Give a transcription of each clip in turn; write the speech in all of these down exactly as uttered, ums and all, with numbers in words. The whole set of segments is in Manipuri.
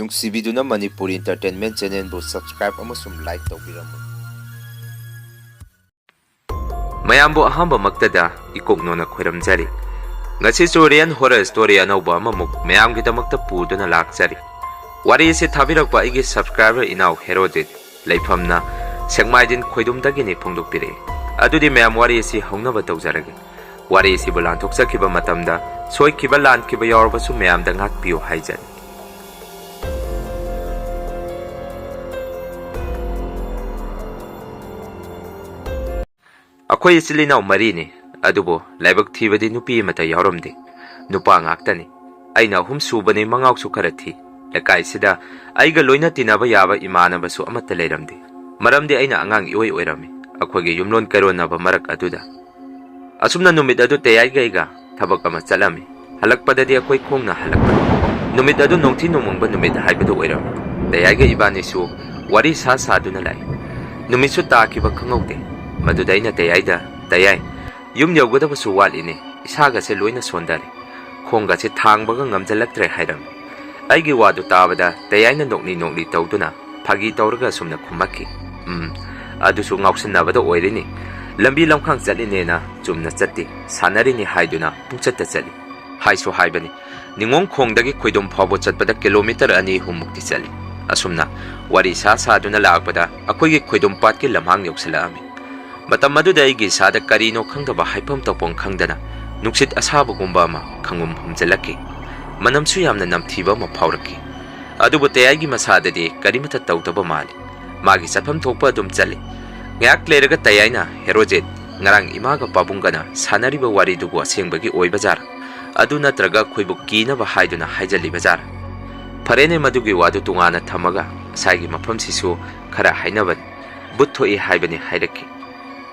ꯅꯨꯡꯁꯤꯕꯤꯗꯨꯅ ꯃꯅꯤꯄꯨꯔꯤ Entertainment Channelꯕꯨ subscribe ꯑꯃꯁꯨꯡ like ꯇꯧꯕꯤꯔꯝꯃꯨ꯫ ꯃꯌꯥꯝꯕꯨ ꯑꯍꯥꯟꯕꯃꯛꯇꯗ ꯏꯀꯣꯛ ꯅꯣꯟꯅ ꯈꯣꯏꯔꯝꯖꯔꯤ꯫ ꯉꯁꯤꯁꯨ Real Horror Story ꯑꯅꯧꯕ ꯑꯃꯃꯨꯛ ꯃꯌꯥꯝꯒꯤꯗꯃꯛꯇ ꯄꯨꯗꯨꯅ ꯂꯥꯛꯆꯔꯤ꯫ ꯋꯥꯔꯤ ꯑꯁꯤ ꯊꯥꯕꯤꯔꯛꯄ ꯑꯩꯒꯤ subscriber ꯏꯅꯥꯎ ꯍꯦꯔꯣꯖꯤꯠ, ꯂꯩꯐꯝꯅ ꯁꯦꯛꯃꯥꯏꯗꯤꯟ ꯈꯣꯏꯗꯨꯝꯗꯒꯤꯅꯤ ꯐꯣꯡꯗꯣꯛꯄꯤꯔꯛꯏ꯫ ꯑꯗꯨꯗꯤ ꯃꯌꯥꯝ ꯋꯥꯔꯤ ꯑꯁꯤ ꯍꯧꯅꯕ ꯇꯧꯖꯔꯒꯦ꯫ ꯋꯥꯔꯤ ꯑꯁꯤꯕꯨ ꯂꯥꯟꯊꯣꯛꯆꯈꯤꯕ ꯃꯇꯝꯗ ꯁꯣꯏꯈꯤꯕ ꯂꯥꯟꯈꯤꯕ ꯌꯥꯎꯔꯕꯁꯨ ꯃꯌꯥꯝꯗ ꯉꯥꯛꯄꯤꯌꯨ ꯍꯥꯏꯖꯔꯤ꯫ ꯑꯩꯈꯣꯏ ꯏꯆꯤꯜ ꯏꯅꯥꯎ ꯃꯔꯤꯅꯤ, ꯑꯗꯨꯕꯨ ꯂꯥꯏꯕꯛ ꯊꯤꯕꯗꯤ ꯅꯨꯄꯤ ꯑꯃꯠꯇ ꯌꯥꯎꯔꯝꯗꯦ꯫ ꯅꯨꯄꯥ ꯉꯥꯛꯇꯅꯤ꯫ ꯑꯩꯅ ꯑꯍꯨꯝ ꯁꯨꯕꯅꯤ, ꯃꯉꯥꯎꯁꯨ ꯈꯔ ꯊꯤ꯫ ꯂꯩꯀꯥꯏꯁꯤꯗ ꯑꯩꯒ ꯂꯣꯏꯅ ꯇꯤꯟꯅꯕ ꯌꯥꯕ ꯏꯃꯥꯟꯅꯕꯁꯨ ꯑꯃꯠꯇ ꯂꯩꯔꯝꯗꯦ, ꯃꯔꯝꯗꯤ ꯑꯩꯅ ꯑꯉꯥꯡ ꯏꯑꯣꯏ ꯑꯣꯏꯔꯝꯃꯤ꯫ ꯑꯩꯈꯣꯏꯒꯤ ꯌꯨꯝꯂꯣꯟ ꯀꯩꯔꯣꯟꯅꯕ ꯃꯔꯛ ꯑꯗꯨꯗ ꯑꯁꯨꯝꯅ ꯅꯨꯃꯤꯠ ꯑꯗꯨ ꯇꯌꯥꯏꯒ ꯑꯩꯒ ꯊꯕꯛ ꯑꯃ ꯆꯠꯂꯝꯃꯤ꯫ ꯍꯜꯂꯛꯄꯗꯗꯤ ꯑꯩꯈꯣꯏ ꯈꯣꯡꯅ ꯍꯜꯂꯛꯄꯅꯤ꯫ ꯅꯨꯃꯤꯠ ꯑꯗꯨ ꯅꯣꯡꯊꯤ ꯅꯣꯡꯃꯪꯕ ꯅꯨꯃꯤꯠ ꯍꯥꯏꯕꯗꯨ ꯑꯣꯏꯔꯝꯃꯤ꯫ ꯇꯌꯥꯏꯒ ꯏꯕꯥꯅꯤꯁꯨ ꯋꯥꯔꯤ ꯁꯥ ꯁꯥꯗꯨꯅ ꯂꯥꯛꯏ꯫ ꯅꯨꯃꯤꯠꯁꯨ ꯇꯥꯈꯤꯕ ꯈꯪꯍꯧꯗꯦ꯫ ꯃꯗꯨꯗ ꯑꯩꯅ ꯇꯌꯥꯏꯗ, "ꯇꯌꯥꯏ, ꯌꯨꯝ ꯌꯧꯒꯗꯕꯁꯨ ꯋꯥꯠꯂꯤꯅꯦ, ꯏꯁꯥꯒꯁꯦ ꯂꯣꯏꯅ ꯁꯣꯟꯊꯔꯦ, ꯈꯣꯡꯒꯁꯦ ꯊꯥꯡꯕꯒ ꯉꯝꯖꯜꯂꯛꯇ꯭ꯔꯦ" ꯍꯥꯏꯔꯝꯃꯤ꯫ ꯑꯩꯒꯤ ꯋꯥꯗꯨ ꯇꯥꯕꯗ ꯇꯌꯥꯏꯅ ꯅꯣꯛꯂꯤ ꯅꯣꯛꯂꯤ ꯇꯧꯗꯨꯅ ꯐꯥꯒꯤ ꯇꯧꯔꯒ ꯑꯁꯨꯝꯅ ꯈꯨꯝꯃꯛꯈꯤ, "ꯎꯝ, ꯑꯗꯨꯁꯨ ꯉꯥꯎꯁꯤꯟꯅꯕꯗ ꯑꯣꯏꯔꯤꯅꯤ꯫ ꯂꯝꯕꯤ ꯂꯝꯈꯥꯡ ꯆꯠꯂꯤꯅꯦꯅ ꯆꯨꯝꯅ ꯆꯠꯇꯦ, ꯁꯥꯟꯅꯔꯤꯅꯤ ꯍꯥꯏꯗꯨꯅ ꯄꯨꯡꯆꯠꯇ ꯆꯠꯂꯤ꯫ ꯍꯥꯏꯁꯨ ꯍꯥꯏꯕꯅꯤ, ꯅꯤꯉꯣꯡꯈꯣꯡꯗꯒꯤ ꯈꯣꯏꯗꯨꯝ ꯐꯥꯎꯕ ꯆꯠꯄꯗ kilometer ꯑꯅꯤ ꯑꯍꯨꯝ ꯃꯨꯛꯇꯤ ꯆꯠꯂꯤ꯫" ꯑꯁꯨꯝꯅ ꯋꯥꯔꯤ ꯁꯥ ꯁꯥꯗꯨꯅ ꯂꯥꯛꯄꯗ ꯑꯩꯈꯣꯏꯒꯤ ꯈꯣꯏꯗꯨꯝ ꯄꯥꯠꯀꯤ ꯂꯝꯍꯥꯡ ꯌꯧꯁꯤꯜꯂꯛꯑꯝꯃꯤ꯫ ꯃꯇꯝ ꯑꯗꯨꯗ ꯑꯩꯒꯤ ꯏꯁꯥꯗ ꯀꯔꯤꯅꯣ ꯈꯪꯗꯕ, ꯍꯥꯏꯐꯝ ꯇꯧꯐꯝ ꯈꯪꯗꯅ ꯅꯨꯡꯁꯤꯠ ꯑꯁꯥꯕꯒꯨꯝꯕ ꯑꯃ ꯈꯪꯍꯨꯝ ꯍꯨꯝꯖꯤꯜꯂꯛꯈꯤ꯫ ꯃꯅꯝꯁꯨ ꯌꯥꯝꯅ ꯅꯝꯊꯤꯕ ꯑꯃ ꯐꯥꯎꯔꯛꯈꯤ꯫ ꯑꯗꯨꯕꯨ ꯇꯌꯥꯏꯒꯤ ꯃꯁꯥꯗꯗꯤ ꯀꯔꯤꯃꯠꯇ ꯇꯧꯗꯕ ꯃꯥꯜꯂꯤ꯫ ꯃꯥꯒꯤ ꯆꯠꯐꯝ ꯊꯣꯛꯄ ꯑꯗꯨꯝ ꯆꯠꯂꯤ꯫ ꯉꯥꯏꯍꯥꯛ ꯂꯩꯔꯒ ꯇꯌꯥꯏꯅ, "ꯍꯦꯔꯣꯖꯤꯠ, ꯉꯔꯥꯡ ꯏꯃꯥꯒ ꯄꯥꯕꯨꯡꯒꯅ ꯁꯥꯟꯅꯔꯤꯕ ꯋꯥꯔꯤꯗꯨꯕꯨ ꯑꯁꯦꯡꯕꯒꯤ ꯑꯣꯏꯕ ꯖꯥꯔꯥ? ꯑꯗꯨ ꯅꯠꯇ꯭ꯔꯒ ꯑꯩꯈꯣꯏꯕꯨ ꯀꯤꯅꯕ ꯍꯥꯏꯗꯨꯅ ꯍꯥꯏꯖꯜꯂꯤꯕ ꯖꯥꯔꯥ? ꯐꯔꯦꯅꯦ, ꯃꯗꯨꯒꯤ ꯋꯥꯗꯨ ꯇꯣꯉꯥꯟꯅ ꯊꯝꯃꯒ ꯉꯁꯥꯏꯒꯤ ꯃꯐꯝꯁꯤꯁꯨ ꯈꯔ ꯍꯥꯏꯅꯕꯅꯤ꯫ ꯕꯨꯠ ꯊꯣꯛꯏ ꯍꯥꯏꯕꯅꯤ" ꯍꯥꯏꯔꯛꯈꯤ꯫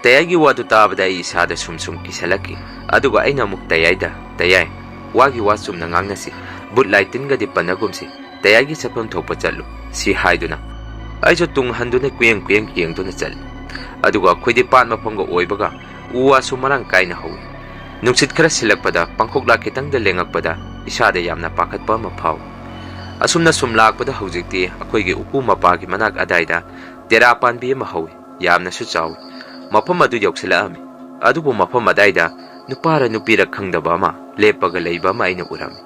ꯇꯌꯥꯏꯒꯤ ꯋꯥꯗꯨ ꯇꯥꯕꯗ ꯑꯩ ꯏꯁꯥꯗ ꯁꯨꯝ ꯁꯨꯝ ꯀꯤꯁꯜꯂꯛꯈꯤ꯫ ꯑꯗꯨꯒ ꯑꯩꯅ ꯑꯃꯨꯛ ꯇꯌꯥꯏꯗ, "ꯇꯌꯥꯏ, ꯋꯥꯒꯤ ꯋꯥ ꯆꯨꯝꯅ ꯉꯥꯡꯅꯁꯤ, ꯕꯨꯠ ꯂꯥꯏ ꯇꯤꯟꯒꯗꯤ ꯄꯟꯅꯒꯨꯝꯁꯤ, ꯇꯌꯥꯏꯒꯤ ꯆꯠꯐꯝ ꯊꯣꯛꯄ ꯆꯠꯂꯨ" ꯁꯤ ꯍꯥꯏꯗꯨꯅ ꯑꯩꯁꯨ ꯇꯨꯡ ꯍꯟꯗꯨꯅ ꯀꯨꯌꯦꯡ ꯀꯨꯌꯦꯡ ꯌꯦꯡꯗꯨꯅ ꯆꯠꯂꯤ꯫ ꯑꯗꯨꯒ ꯑꯩꯈꯣꯏꯗꯤ ꯄꯥꯠ ꯃꯐꯝꯒ ꯑꯣꯏꯕꯒ ꯎ ꯋꯥꯁꯨ ꯃꯔꯥꯡ ꯀꯥꯏꯅ ꯍꯧꯏ꯫ ꯅꯨꯡꯁꯤꯠ ꯈꯔ ꯁꯤꯜꯂꯛꯄꯗ, ꯄꯥꯡꯈꯣꯛꯂꯥ ꯈꯤꯇꯪꯗ ꯂꯦꯡꯉꯛꯄꯗ ꯏꯁꯥꯗ ꯌꯥꯝꯅ ꯄꯥꯈꯠꯄ ꯑꯃ ꯐꯥꯎꯏ꯫ ꯑꯁꯨꯝꯅ ꯁꯨꯝ ꯂꯥꯛꯄꯗ ꯍꯧꯖꯤꯛꯇꯤ ꯑꯩꯈꯣꯏꯒꯤ ꯎꯀꯨ ꯃꯄꯥꯒꯤ ꯃꯅꯥꯛ ꯑꯗꯥꯏꯗ ꯇꯦꯔꯥ ꯄꯥꯟꯕꯤ ꯑꯃ ꯍꯧꯏ꯫ ꯌꯥꯝꯅꯁꯨ ꯆꯥꯎꯏ꯫ ꯃꯐꯝ ꯑꯗꯨ ꯌꯧꯁꯤꯜꯂꯛꯑꯝꯃꯤ꯫ ꯑꯗꯨꯕꯨ ꯃꯐꯝ ꯑꯗꯥꯏꯗ ꯅꯨꯄꯥꯔ ꯅꯨꯄꯤꯔ ꯈꯪꯗꯕ ꯑꯃ ꯂꯦꯞꯄꯒ ꯂꯩꯕ ꯑꯃ ꯑꯩꯅ ꯎꯔꯝꯃꯤ꯫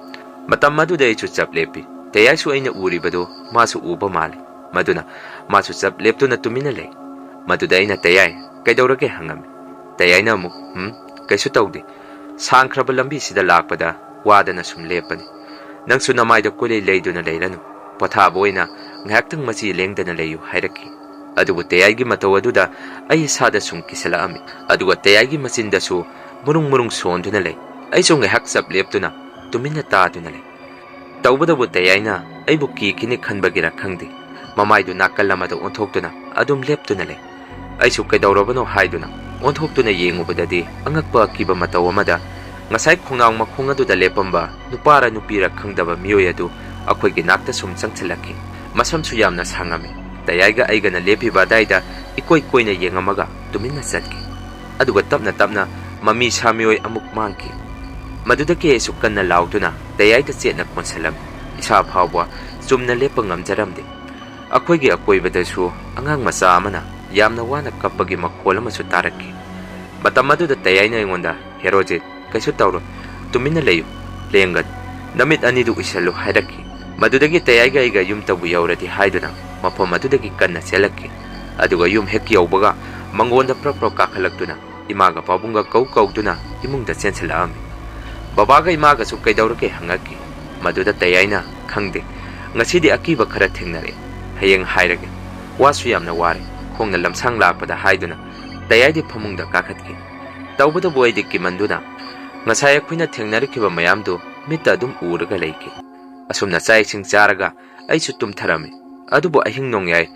ꯃꯇꯝ ꯑꯗꯨꯗ ꯑꯩꯁꯨ ꯆꯞ ꯂꯦꯞꯄꯤ꯫ ꯇꯌꯥꯏꯁꯨ ꯑꯩꯅ ꯎꯔꯤꯕꯗꯨ ꯃꯥꯁꯨ ꯎꯕ ꯃꯥꯜꯂꯤ꯫ ꯃꯗꯨꯅ ꯃꯥꯁꯨ ꯆꯞ ꯂꯦꯞꯇꯨꯅ ꯇꯨꯃꯤꯟꯅ ꯂꯩ꯫ ꯃꯗꯨꯗ ꯑꯩꯅ, "ꯇꯌꯥꯏ, ꯀꯩꯗꯧꯔꯒꯦ?" ꯍꯪꯉꯝꯃꯤ꯫ ꯇꯌꯥꯏꯅ ꯑꯃꯨꯛ, "ꯎꯝ, ꯀꯩꯁꯨ ꯇꯧꯗꯦ꯫ ꯁꯥꯡꯈ꯭ꯔꯕ ꯂꯝꯕꯤꯁꯤꯗ ꯂꯥꯛꯄꯗ ꯋꯥꯗꯅ ꯁꯨꯝ ꯂꯦꯞꯄꯅꯤ꯫ ꯅꯪꯁꯨ ꯅꯃꯥꯏꯗ ꯀꯣꯏꯂꯩ ꯂꯩꯗꯨꯅ ꯂꯩꯔꯅꯨ꯫ ꯄꯣꯊꯥꯕ ꯑꯣꯏꯅ ꯉꯥꯏꯍꯥꯛꯇꯪ ꯃꯆꯤ ꯂꯦꯡꯗꯅ ꯂꯩꯌꯨ" ꯍꯥꯏꯔꯛꯈꯤ꯫ ꯑꯗꯨꯕꯨ ꯇꯌꯥꯏꯒꯤ ꯃꯇꯧ ꯑꯗꯨꯗ ꯑꯩ ꯏꯁꯥꯗ ꯁꯨꯝ ꯀꯤꯁꯜꯂꯛꯑꯝꯃꯤ꯫ ꯑꯗꯨꯒ ꯇꯌꯥꯏꯒꯤ ꯃꯆꯤꯟꯗꯁꯨ ꯃꯨꯔꯨꯡ ꯃꯨꯔꯨꯡ ꯁꯣꯟꯗꯨꯅ ꯂꯩ꯫ ꯑꯩꯁꯨ ꯉꯥꯏꯍꯥꯛ ꯆꯞ ꯂꯦꯞꯇꯨꯅ ꯇꯨꯃꯤꯟꯅ ꯇꯥꯗꯨꯅ ꯂꯩ꯫ ꯇꯧꯕꯇꯕꯨ ꯇꯌꯥꯏꯅ ꯑꯩꯕꯨ ꯀꯤꯈꯤꯅꯤ ꯈꯟꯕꯒꯤꯔ ꯈꯪꯗꯦ, ꯃꯃꯥꯏꯗꯨ ꯅꯥꯀꯜ ꯑꯃꯗ ꯑꯣꯟꯊꯣꯛꯇꯨꯅ ꯑꯗꯨꯝ ꯂꯦꯞꯇꯨꯅ ꯂꯩ꯫ ꯑꯩꯁꯨ ꯀꯩꯗꯧꯔꯕꯅꯣ ꯍꯥꯏꯗꯨꯅ ꯑꯣꯟꯊꯣꯛꯇꯨꯅ ꯌꯦꯡꯉꯨꯕꯗꯗꯤ, ꯑꯉꯛꯄ ꯑꯀꯤꯕ ꯃꯇꯧ ꯑꯃꯗ ꯉꯁꯥꯏ ꯈꯣꯡꯅꯥꯡ ꯃꯈꯣꯡ ꯑꯗꯨꯗ ꯂꯦꯞꯄꯝꯕ ꯅꯨꯄꯥꯔ ꯅꯨꯄꯤꯔ ꯈꯪꯗꯕ ꯃꯤꯑꯣꯏ ꯑꯗꯨ ꯑꯩꯈꯣꯏꯒꯤ ꯅꯥꯛꯇ ꯁꯨꯝ ꯆꯪꯁꯤꯜꯂꯛꯈꯤ꯫ ꯃꯁꯝꯁꯨ ꯌꯥꯝꯅ ꯁꯥꯡꯉꯝꯃꯤ꯫ ꯇꯌꯥꯏꯒ ꯑꯩꯒꯅ ꯂꯦꯞꯄꯤꯕ ꯑꯗꯥꯏꯗ ꯏꯀꯣꯏ ꯀꯣꯏꯅ ꯌꯦꯡꯉꯝꯃꯒ ꯇꯨꯃꯤꯟꯅ ꯆꯠꯈꯤ꯫ ꯑꯗꯨꯒ ꯇꯞꯅ ꯇꯞꯅ ꯃꯃꯤ ꯁꯥ ꯃꯤꯑꯣꯏ ꯑꯃꯨꯛ ꯃꯥꯡꯈꯤ꯫ ꯃꯗꯨꯗꯒꯤ ꯑꯩꯁꯨ ꯀꯟꯅ ꯂꯥꯎꯗꯨꯅ ꯇꯌꯥꯏꯗ ꯆꯦꯠꯅ ꯀꯣꯟꯁꯤꯜꯂꯝꯃꯤ꯫ ꯏꯁꯥ ꯐꯥꯎꯕ ꯆꯨꯝꯅ ꯂꯦꯞꯄ ꯉꯝꯖꯔꯝꯗꯦ꯫ ꯑꯩꯈꯣꯏꯒꯤ ꯑꯀꯣꯏꯕꯗꯁꯨ ꯑꯉꯥꯡ ꯃꯆꯥ ꯑꯃꯅ ꯌꯥꯝꯅ ꯋꯥꯅ ꯀꯞꯄꯒꯤ ꯃꯈꯣꯜ ꯑꯃꯁꯨ ꯇꯥꯔꯛꯈꯤ꯫ ꯃꯇꯝ ꯑꯗꯨꯗ ꯇꯌꯥꯏꯅ ꯑꯩꯉꯣꯟꯗ, "ꯍꯦꯔꯣꯖꯤꯠ, ꯀꯩꯁꯨ ꯇꯧꯔꯣꯏ, ꯇꯨꯃꯤꯟꯅ ꯂꯩꯌꯨ, ꯂꯦꯡꯒꯅꯨ, ꯅꯃꯤꯠ ꯑꯅꯤꯗꯨ ꯎꯏꯁꯜꯂꯨ" ꯍꯥꯏꯔꯛꯈꯤ꯫ ꯃꯗꯨꯗꯒꯤ ꯇꯌꯥꯏꯒ ꯑꯩꯒ ꯌꯨꯝꯇꯕꯨ ꯌꯧꯔꯗꯤ ꯍꯥꯏꯗꯨꯅ ꯃꯐꯝ ꯑꯗꯨꯗꯒꯤ ꯀꯟꯅ ꯆꯦꯜꯂꯛꯈꯤ꯫ ꯑꯗꯨꯒ ꯌꯨꯝ ꯍꯦꯛ ꯌꯧꯕꯒ ꯃꯪꯒꯣꯟꯗ ꯄ꯭ꯔꯞ ꯄ꯭ꯔꯞ ꯀꯥꯈꯠꯂꯛꯇꯨꯅ ꯏꯃꯥꯒ ꯄꯥꯕꯨꯡꯒ ꯀꯧ ꯀꯧꯗꯨꯅ ꯏꯃꯨꯡꯗ ꯆꯦꯟꯁꯤꯜꯂꯛꯑꯝꯃꯤ꯫ ꯕꯕꯥꯒ ꯏꯃꯥꯒꯁꯨ ꯀꯩꯗꯧꯔꯒꯦ ꯍꯪꯉꯛꯈꯤ꯫ ꯃꯗꯨꯗ ꯇꯌꯥꯏꯅ, "ꯈꯪꯗꯦ, ꯉꯁꯤꯗꯤ ꯑꯀꯤꯕ ꯈꯔ ꯊꯦꯡꯅꯔꯦ, ꯍꯌꯦꯡ ꯍꯥꯏꯔꯒꯦ, ꯋꯥꯁꯨ ꯌꯥꯝꯅ ꯋꯥꯔꯦ, ꯈꯣꯡꯅ ꯂꯝꯁꯥꯡ ꯂꯥꯛꯄꯗ" ꯍꯥꯏꯗꯨꯅ ꯇꯌꯥꯏꯗꯤ ꯐꯃꯨꯡꯗ ꯀꯥꯈꯠꯈꯤ꯫ ꯇꯧꯕꯇꯕꯨ ꯑꯩꯗꯤ ꯀꯤꯃꯟꯗꯨꯅ ꯉꯁꯥꯏ ꯑꯩꯈꯣꯏꯅ ꯊꯦꯡꯅꯔꯛꯈꯤꯕ ꯃꯌꯥꯝꯗꯨ ꯃꯤꯠꯇ ꯑꯗꯨꯝ ꯎꯔꯒ ꯂꯩꯈꯤ꯫ ꯑꯁꯨꯝꯅ ꯆꯥꯛ ꯏꯁꯤꯡ ꯆꯥꯔꯒ ꯑꯩꯁꯨ ꯇꯨꯝꯊꯔꯝꯃꯤ꯫ ꯑꯗꯨꯕꯨ ꯑꯍꯤꯡ ꯅꯣꯡꯌꯥꯏ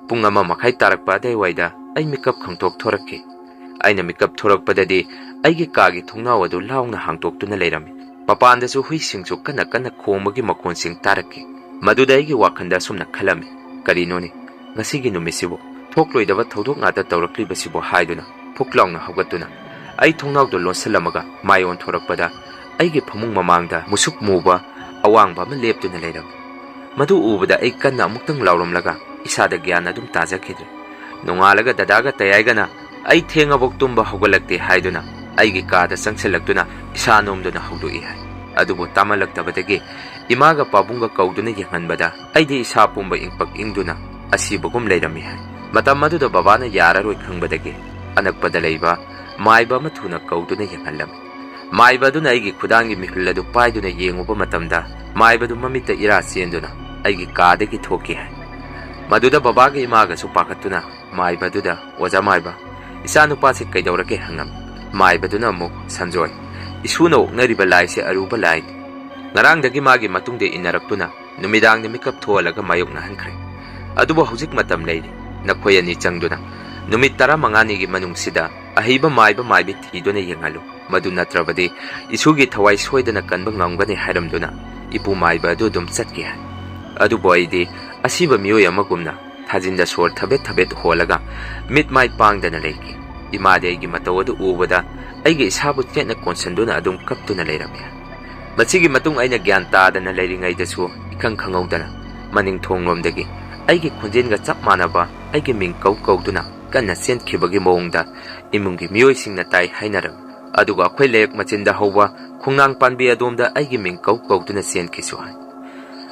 ꯄꯨꯡ ꯑꯃ ꯃꯈꯥꯏ ꯇꯥꯔꯛꯄ ꯑꯗꯨꯋꯥꯏꯗ ꯑꯩ ꯃꯤꯀꯞ ꯈꯪꯊꯣꯛ ꯊꯣꯔꯛꯈꯤ꯫ ꯑꯩꯅ ꯃꯤꯀꯞ ꯊꯣꯔꯛꯄꯗꯗꯤ ꯑꯩꯒꯤ ꯀꯥꯒꯤ ꯊꯣꯡꯅꯥꯎ ꯑꯗꯨ ꯂꯥꯎꯅ ꯍꯥꯡꯗꯣꯛꯇꯨꯅ ꯂꯩꯔꯝꯃꯤ꯫ ꯃꯄꯥꯟꯗꯁꯨ ꯍꯨꯏꯁꯤꯡꯁꯨ ꯀꯟꯅ ꯀꯟꯅ ꯈꯣꯡꯕꯒꯤ ꯃꯈꯣꯟꯁꯤꯡ ꯇꯥꯔꯛꯈꯤ꯫ ꯃꯗꯨꯗ ꯑꯩꯒꯤ ꯋꯥꯈꯜꯗ ꯑꯁꯨꯝꯅ ꯈꯜꯂꯝꯃꯤ, "ꯀꯔꯤꯅꯣꯅꯦ, ꯉꯁꯤꯒꯤ ꯅꯨꯃꯤꯠꯁꯤꯕꯨ ꯊꯣꯛꯂꯣꯏꯗꯕ ꯊꯧꯗꯣꯛ ꯉꯥꯛꯇ ꯇꯧꯔꯛꯂꯤꯕꯁꯤꯕꯨ?" ꯍꯥꯏꯗꯨꯅ ꯐꯨꯛ ꯂꯥꯎꯅ ꯍꯧꯒꯠꯇꯨꯅ ꯑꯩ ꯊꯣꯡꯅꯥꯎꯗꯨ ꯂꯣꯟꯁꯤꯜꯂꯝꯃꯒ ꯃꯥꯏ ꯑꯣꯟꯊꯣꯔꯛꯄꯗ ꯑꯩꯒꯤ ꯐꯃꯨꯡ ꯃꯃꯥꯡꯗ ꯃꯨꯁꯨꯛ ꯃꯨꯕ ꯑꯋꯥꯡꯕ ꯑꯃ ꯂꯦꯞꯇꯨꯅ ꯂꯩꯔꯝꯃꯤ꯫ ꯃꯗꯨ ꯎꯕꯗ ꯑꯩ ꯀꯟꯅ ꯑꯃꯨꯛꯇꯪ ꯂꯥꯎꯔꯝꯂꯒ ꯏꯁꯥꯗ ꯒ꯭ꯌꯥꯟ ꯑꯗꯨꯝ ꯇꯥꯖꯈꯤꯗ꯭ꯔꯦ꯫ ꯅꯣꯡꯉꯥꯜꯂꯒ ꯗꯗꯥꯒ ꯇꯌꯥꯏꯒꯅ ꯑꯩ ꯊꯦꯡꯉꯕꯧ ꯇꯨꯝꯕ ꯍꯧꯒꯠꯂꯛꯇꯦ ꯍꯥꯏꯗꯨꯅ ꯑꯩꯒꯤ ꯀꯥꯗ ꯆꯪꯁꯤꯜꯂꯛꯇꯨꯅ ꯏꯁꯥ ꯅꯣꯝꯗꯨꯅ ꯍꯧꯗꯣꯛꯏ ꯍꯥꯏ꯫ ꯑꯗꯨꯕꯨ ꯇꯥꯃꯜꯂꯛꯇꯕꯗꯒꯤ ꯏꯃꯥꯒ ꯄꯥꯕꯨꯡꯒ ꯀꯧꯗꯨꯅ ꯌꯦꯡꯍꯟꯕꯗ ꯑꯩꯗꯤ ꯏꯁꯥ ꯄꯨꯝꯕ ꯏꯪꯄꯛ ꯏꯪꯗꯨꯅ ꯑꯁꯤꯕꯒꯨꯝ ꯂꯩꯔꯝꯃꯤ ꯍꯥꯏ꯫ ꯃꯇꯝ ꯑꯗꯨꯗ ꯕꯕꯥꯅ ꯌꯥꯔꯔꯣꯏ ꯈꯪꯕꯗꯒꯤ ꯑꯅꯛꯄꯗ ꯂꯩꯕ ꯃꯥꯏꯕ ꯑꯃ ꯊꯨꯅ ꯀꯧꯗꯨꯅ ꯌꯦꯡꯍꯜꯂꯝꯃꯤ꯫ ꯃꯥꯏꯕ ꯑꯗꯨꯅ ꯑꯩꯒꯤ ꯈꯨꯗꯥꯡꯒꯤ ꯃꯤꯍꯨꯜ ꯑꯗꯨ ꯄꯥꯏꯗꯨꯅ ꯌꯦꯡꯉꯨꯕ ꯃꯇꯝꯗ ꯃꯥꯏꯕꯗꯨ ꯃꯃꯤꯠꯇ ꯏꯔꯥ ꯆꯦꯟꯗꯨꯅ ꯑꯩꯒꯤ ꯀꯥꯗꯒꯤ ꯊꯣꯛꯈꯤ ꯍꯥꯏ꯫ ꯃꯗꯨꯗ ꯕꯕꯥꯒ ꯏꯃꯥꯒꯁꯨ ꯄꯥꯈꯠꯇꯨꯅ ꯃꯥꯏꯕꯗꯨꯗ, "ꯑꯣꯖꯥ ꯃꯥꯏꯕ, ꯏꯆꯥ ꯅꯨꯄꯥꯁꯤ ꯀꯩꯗꯧꯔꯒꯦ?" ꯍꯪꯉꯝꯃꯤ꯫ ꯃꯥꯏꯕꯗꯨꯅ ꯑꯃꯨꯛ, "ꯁꯟꯖꯣꯏ, ꯏꯁꯨꯅ ꯑꯣꯛꯅꯔꯤꯕ ꯂꯥꯏꯁꯤ ꯑꯔꯨꯕ ꯂꯥꯏꯅꯤ꯫ ꯉꯔꯥꯡꯗꯒꯤ ꯃꯥꯒꯤ ꯃꯇꯨꯡꯗ ꯏꯟꯅꯔꯛꯇꯨꯅ ꯅꯨꯃꯤꯗꯥꯡꯗ ꯃꯤꯀꯞ ꯊꯣꯛꯍꯜꯂꯒ ꯃꯥꯌꯣꯛꯅꯍꯟꯈ꯭ꯔꯦ꯫ ꯑꯗꯨꯕꯨ ꯍꯧꯖꯤꯛ ꯃꯇꯝ ꯂꯩꯔꯤ꯫ ꯅꯈꯣꯏ ꯑꯅꯤ ꯆꯪꯗꯨꯅ ꯅꯨꯃꯤꯠ ꯇꯔꯥꯃꯉꯥꯅꯤꯒꯤ ꯃꯅꯨꯡꯁꯤꯗ ꯑꯍꯩꯕ ꯃꯥꯏꯕ ꯃꯥꯏꯕꯤ ꯊꯤꯗꯨꯅ ꯌꯦꯡꯍꯜꯂꯨ꯫ ꯃꯗꯨ ꯅꯠꯇ꯭ꯔꯕꯗꯤ ꯏꯁꯨꯒꯤ ꯊꯋꯥꯏ ꯁꯣꯏꯗꯅ ꯀꯟꯕ ꯉꯝꯒꯅꯤ" ꯍꯥꯏꯔꯝꯗꯨꯅ ꯏꯄꯨ ꯃꯥꯏꯕ ꯑꯗꯨ ꯑꯗꯨꯝ ꯆꯠꯈꯤ ꯍꯥꯏ꯫ ꯑꯗꯨꯕꯨ ꯑꯩꯗꯤ ꯑꯁꯤꯕ ꯃꯤꯑꯣꯏ ꯑꯃꯒꯨꯝꯅ ꯊꯥꯖꯤꯟꯗ ꯁꯣꯔ ꯊꯕꯦꯠ ꯊꯕꯦꯠ ꯍꯣꯜꯂꯒ ꯃꯤꯠ ꯃꯥꯏ ꯄꯥꯡꯗꯅ ꯂꯩꯈꯤ꯫ ꯏꯃꯥꯗꯤ ꯑꯩꯒꯤ ꯃꯇꯧ ꯑꯗꯨ ꯎꯕꯗ ꯑꯩꯒꯤ ꯏꯁꯥꯕꯨ ꯆꯦꯠꯅ ꯀꯣꯟꯁꯤꯟꯗꯨꯅ ꯑꯗꯨꯝ ꯀꯞꯇꯨꯅ ꯂꯩꯔꯝꯃꯤ꯫ ꯃꯁꯤꯒꯤ ꯃꯇꯨꯡ ꯑꯩꯅ ꯒ꯭ꯌꯥꯟ ꯇꯥꯗꯅ ꯂꯩꯔꯤꯉꯩꯗꯁꯨ ꯏꯈꯪ ꯈꯪꯍꯧꯗꯅ ꯃꯅꯤꯡ ꯊꯣꯡꯂꯣꯝꯗꯒꯤ ꯑꯩꯒꯤ ꯈꯣꯟꯖꯦꯜꯒ ꯆꯞ ꯃꯥꯟꯅꯕ ꯑꯩꯒꯤ ꯃꯤꯡ ꯀꯧ ꯀꯧꯗꯨꯅ ꯀꯟꯅ ꯆꯦꯟꯈꯤꯕꯒꯤ ꯃꯑꯣꯡꯗ ꯏꯃꯨꯡꯒꯤ ꯃꯤꯑꯣꯏꯁꯤꯡꯅ ꯇꯥꯏ ꯍꯥꯏꯅꯔꯝꯃꯤ꯫ ꯑꯗꯨꯒ ꯑꯩꯈꯣꯏ ꯂꯩꯔꯛ ꯃꯆꯤꯟꯗ ꯍꯧꯕ ꯈꯣꯡꯅꯥꯡ ꯄꯥꯟꯕꯤ ꯑꯗꯣꯝꯗ ꯑꯩꯒꯤ ꯃꯤꯡ ꯀꯧ ꯀꯧꯗꯨꯅ ꯆꯦꯟꯈꯤꯁꯨ ꯍꯥꯏ꯫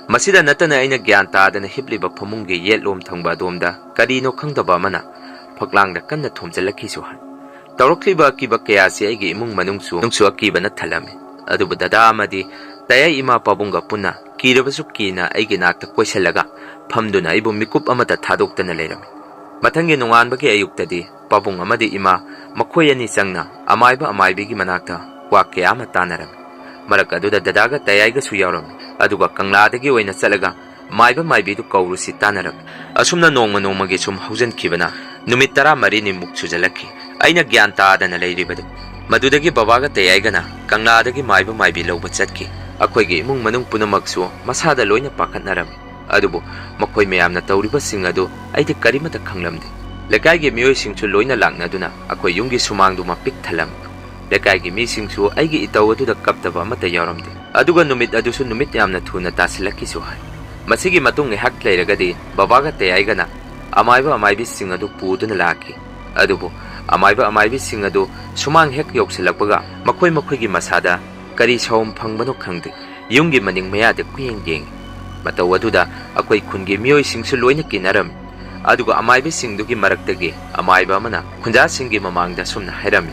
ꯃꯁꯤꯗ ꯅꯠꯇꯅ ꯑꯩꯅ ꯒ꯭ꯌꯥꯟ ꯇꯥꯗꯅ ꯍꯤꯞꯂꯤꯕ ꯐꯃꯨꯡꯒꯤ ꯌꯦꯠꯂꯣꯝ ꯊꯪꯕ ꯑꯗꯣꯝꯗ ꯀꯔꯤꯅꯣ ꯈꯪꯗꯕ ꯑꯃꯅ ꯐꯛꯂꯥꯡꯗ ꯀꯟꯅ ꯊꯣꯝꯖꯤꯜꯂꯛꯈꯤꯁꯨ ꯍꯥꯏ꯫ ꯇꯧꯔꯛꯂꯤꯕ ꯑꯀꯤꯕ ꯀꯌꯥꯁꯤ ꯑꯩꯒꯤ ꯏꯃꯨꯡ ꯃꯅꯨꯡꯁꯨ ꯅꯨꯡꯁꯨ ꯑꯀꯤꯕꯅ ꯊꯜꯂꯝꯃꯤ꯫ ꯑꯗꯨꯕꯨ ꯗꯗꯥ ꯑꯃꯗꯤ ꯇꯌꯥꯏ ꯏꯃꯥ ꯄꯥꯕꯨꯡꯒ ꯄꯨꯟꯅ ꯀꯤꯔꯕꯁꯨ ꯀꯤꯅ ꯑꯩꯒꯤ ꯅꯥꯛꯇ ꯀꯣꯏꯁꯤꯜꯂꯒ ꯐꯝꯗꯨꯅ ꯑꯩꯕꯨ ꯃꯤꯀꯨꯞ ꯑꯃꯠꯇ ꯊꯥꯗꯣꯛꯇꯅ ꯂꯩꯔꯝꯃꯤ꯫ ꯃꯊꯪꯒꯤ ꯅꯣꯡꯉꯥꯟꯕꯒꯤ ꯑꯌꯨꯛꯇꯗꯤ ꯄꯥꯕꯨꯡ ꯑꯃꯗꯤ ꯏꯃꯥ ꯃꯈꯣꯏ ꯑꯅꯤ ꯆꯪꯅ ꯑꯃꯥꯏꯕ ꯑꯃꯥꯏꯕꯤꯒꯤ ꯃꯅꯥꯛꯇ ꯋꯥ ꯀꯌꯥ ꯑꯃ ꯇꯥꯅꯔꯝꯃꯤ꯫ ꯃꯔꯛ ꯑꯗꯨꯗ ꯗꯗꯥꯒ ꯇꯌꯥꯏꯒꯁꯨ ꯌꯥꯎꯔꯝꯃꯤ꯫ ꯑꯗꯨꯒ ꯀꯪꯂꯥꯗꯒꯤ ꯑꯣꯏꯅ ꯆꯠꯂꯒ ꯃꯥꯏꯕ ꯃꯥꯏꯕꯤꯗꯨ ꯀꯧꯔꯨꯁꯤ ꯇꯥꯅꯔꯝꯃꯤ꯫ ꯑꯁꯨꯝꯅ ꯅꯣꯡꯃ ꯅꯣꯡꯃꯒꯤ ꯁꯨꯝ ꯍꯧꯖꯤꯟꯈꯤꯕꯅ ꯅꯨꯃꯤꯠ ꯇꯔꯥꯃꯔꯤꯅꯤꯃꯨꯛ ꯁꯨꯖꯜꯂꯛꯈꯤ꯫ ꯑꯩꯅ ꯒ꯭ꯌꯥꯟ ꯇꯥꯗꯅ ꯂꯩꯔꯤꯕꯗꯨ꯫ ꯃꯗꯨꯗꯒꯤ ꯕꯕꯥꯒ ꯇꯌꯥꯏꯒꯅ ꯀꯪꯂꯥꯗꯒꯤ ꯃꯥꯏꯕ ꯃꯥꯏꯕꯤ ꯂꯧꯕ ꯆꯠꯈꯤ꯫ ꯑꯩꯈꯣꯏꯒꯤ ꯏꯃꯨꯡ ꯃꯅꯨꯡ ꯄꯨꯝꯅꯃꯛꯁꯨ ꯃꯁꯥꯗ ꯂꯣꯏꯅ ꯄꯥꯈꯠꯅꯔꯝꯃꯤ꯫ ꯑꯗꯨꯕꯨ ꯃꯈꯣꯏ ꯃꯌꯥꯝꯅ ꯇꯧꯔꯤꯕꯁꯤꯡ ꯑꯗꯨ ꯑꯩꯗꯤ ꯀꯔꯤꯃꯠꯇ ꯈꯪꯂꯝꯗꯦ꯫ ꯂꯩꯀꯥꯏꯒꯤ ꯃꯤꯑꯣꯏꯁꯤꯡꯁꯨ ꯂꯣꯏꯅ ꯂꯥꯛꯅꯗꯨꯅ ꯑꯩꯈꯣꯏ ꯌꯨꯝꯒꯤ ꯁꯨꯃꯥꯡꯗꯨꯃ ꯄꯤꯛ ꯊꯜꯂꯝꯃꯤ꯫ ꯂꯩꯀꯥꯏꯒꯤ ꯃꯤꯁꯤꯡꯁꯨ ꯑꯩꯒꯤ ꯏꯇꯧ ꯑꯗꯨꯗ ꯀꯞꯇꯕ ꯑꯃꯠꯇ ꯌꯥꯎꯔꯝꯗꯦ꯫ ꯑꯗꯨꯒ ꯅꯨꯃꯤꯠ ꯑꯗꯨꯁꯨ ꯅꯨꯃꯤꯠ ꯌꯥꯝꯅ ꯊꯨꯅ ꯇꯥꯁꯤꯜꯂꯛꯈꯤꯁꯨ ꯍꯥꯏ꯫ ꯃꯁꯤꯒꯤ ꯃꯇꯨꯡ ꯉꯥꯏꯍꯥꯛ ꯂꯩꯔꯒꯗꯤ ꯕꯕꯥꯒ ꯇꯌꯥꯏꯒꯅ ꯑꯃꯥꯏꯕ ꯑꯃꯥꯏꯕꯤꯁꯤꯡ ꯑꯗꯨ ꯄꯨꯗꯨꯅ ꯂꯥꯛꯈꯤ꯫ ꯑꯗꯨꯕꯨ ꯑꯃꯥꯏꯕ ꯑꯃꯥꯏꯕꯤꯁꯤꯡ ꯑꯗꯨ ꯁꯨꯃꯥꯡ ꯍꯦꯛ ꯌꯧꯁꯤꯜꯂꯛꯄꯒ ꯃꯈꯣꯏ ꯃꯈꯣꯏꯒꯤ ꯃꯁꯥꯗ ꯀꯔꯤ ꯁꯥꯎꯝ ꯐꯪꯕꯅꯣ ꯈꯪꯗꯦ, ꯌꯨꯝꯒꯤ ꯃꯅꯤꯡ ꯃꯌꯥꯗ ꯀꯨꯌꯦꯡ ꯌꯦꯡꯉꯤ꯫ ꯃꯇꯧ ꯑꯗꯨꯗ ꯑꯩꯈꯣꯏ ꯈꯨꯟꯒꯤ ꯃꯤꯑꯣꯏꯁꯤꯡꯁꯨ ꯂꯣꯏꯅ ꯀꯤꯅꯔꯝꯃꯤ꯫ ꯑꯗꯨꯒ ꯑꯃꯥꯏꯕꯁꯤꯡꯗꯨꯒꯤ ꯃꯔꯛꯇꯒꯤ ꯑꯃꯥꯏꯕ ꯑꯃꯅ ꯈꯨꯟꯖꯥꯁꯤꯡꯒꯤ ꯃꯃꯥꯡꯗ ꯑꯁꯨꯝꯅ ꯍꯥꯏꯔꯝꯃꯤ,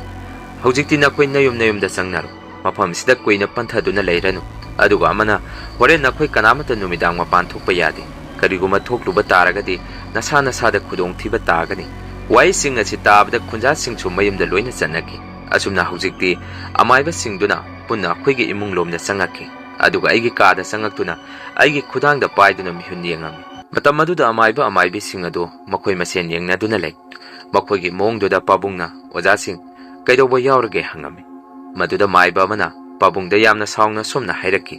"ꯍꯧꯖꯤꯛꯇꯤ ꯅꯈꯣꯏ ꯅꯌꯨꯝ ꯅꯌꯨꯝꯗ ꯆꯪꯅꯔꯣ꯫ ꯃꯐꯝꯁꯤꯗ ꯀꯨꯏꯅ ꯄꯟꯊꯗꯨꯅ ꯂꯩꯔꯅꯨ꯫" ꯑꯗꯨꯒ ꯑꯃꯅ, "ꯍꯣꯔꯦꯟ ꯅꯈꯣꯏ ꯀꯅꯥꯃꯠꯇ ꯅꯨꯃꯤꯗꯥꯡ ꯃꯄꯥꯟ ꯊꯣꯛꯄ ꯌꯥꯗꯦ꯫ ꯀꯔꯤꯒꯨꯝꯕ ꯊꯣꯛꯂꯨꯕ ꯇꯥꯔꯒꯗꯤ ꯅꯁꯥ ꯅꯁꯥꯗ ꯈꯨꯗꯣꯡꯊꯤꯕ ꯇꯥꯒꯅꯤ꯫" ꯋꯥꯍꯩꯁꯤꯡ ꯑꯁꯤ ꯇꯥꯕꯗ ꯈꯨꯟꯖꯥꯁꯤꯡꯁꯨ ꯃꯌꯨꯝꯗ ꯂꯣꯏꯅ ꯆꯠꯅꯈꯤ꯫ ꯑꯁꯨꯝꯅ ꯍꯧꯖꯤꯛꯇꯤ ꯑꯃꯥꯏꯕꯁꯤꯡꯗꯨꯅ ꯄꯨꯟꯅ ꯑꯩꯈꯣꯏꯒꯤ ꯏꯃꯨꯡ ꯂꯣꯝꯗ ꯆꯪꯉꯛꯈꯤ꯫ ꯑꯗꯨꯒ ꯑꯩꯒꯤ ꯀꯥꯗ ꯆꯪꯉꯛꯇꯨꯅ ꯑꯩꯒꯤ ꯈꯨꯗꯥꯡꯗ ꯄꯥꯏꯗꯨꯅ ꯃꯤꯍꯨꯟ ꯌꯦꯡꯉꯝꯃꯤ꯫ ꯃꯇꯝ ꯑꯗꯨꯗ ꯑꯃꯥꯏꯕ ꯑꯃꯥꯏꯕꯤꯁꯤꯡ ꯑꯗꯨ ꯃꯈꯣꯏ ꯃꯁꯦꯟ ꯌꯦꯡꯅꯗꯨꯅ ꯂꯩ꯫ ꯃꯈꯣꯏꯒꯤ ꯃꯑꯣꯡꯗꯨꯗ ꯄꯥꯕꯨꯡꯅ, "ꯑꯣꯖꯥꯁꯤꯡ, ꯀꯩꯗꯧꯕ ꯌꯥꯎꯔꯒꯦ?" ꯍꯪꯉꯝꯃꯤ꯫ ꯃꯗꯨꯗ ꯃꯥꯏꯕ ꯑꯃꯅ ꯄꯥꯕꯨꯡꯗ ꯌꯥꯝꯅ ꯁꯥꯎꯅ ꯑꯁꯨꯝꯅ ꯍꯥꯏꯔꯛꯈꯤ,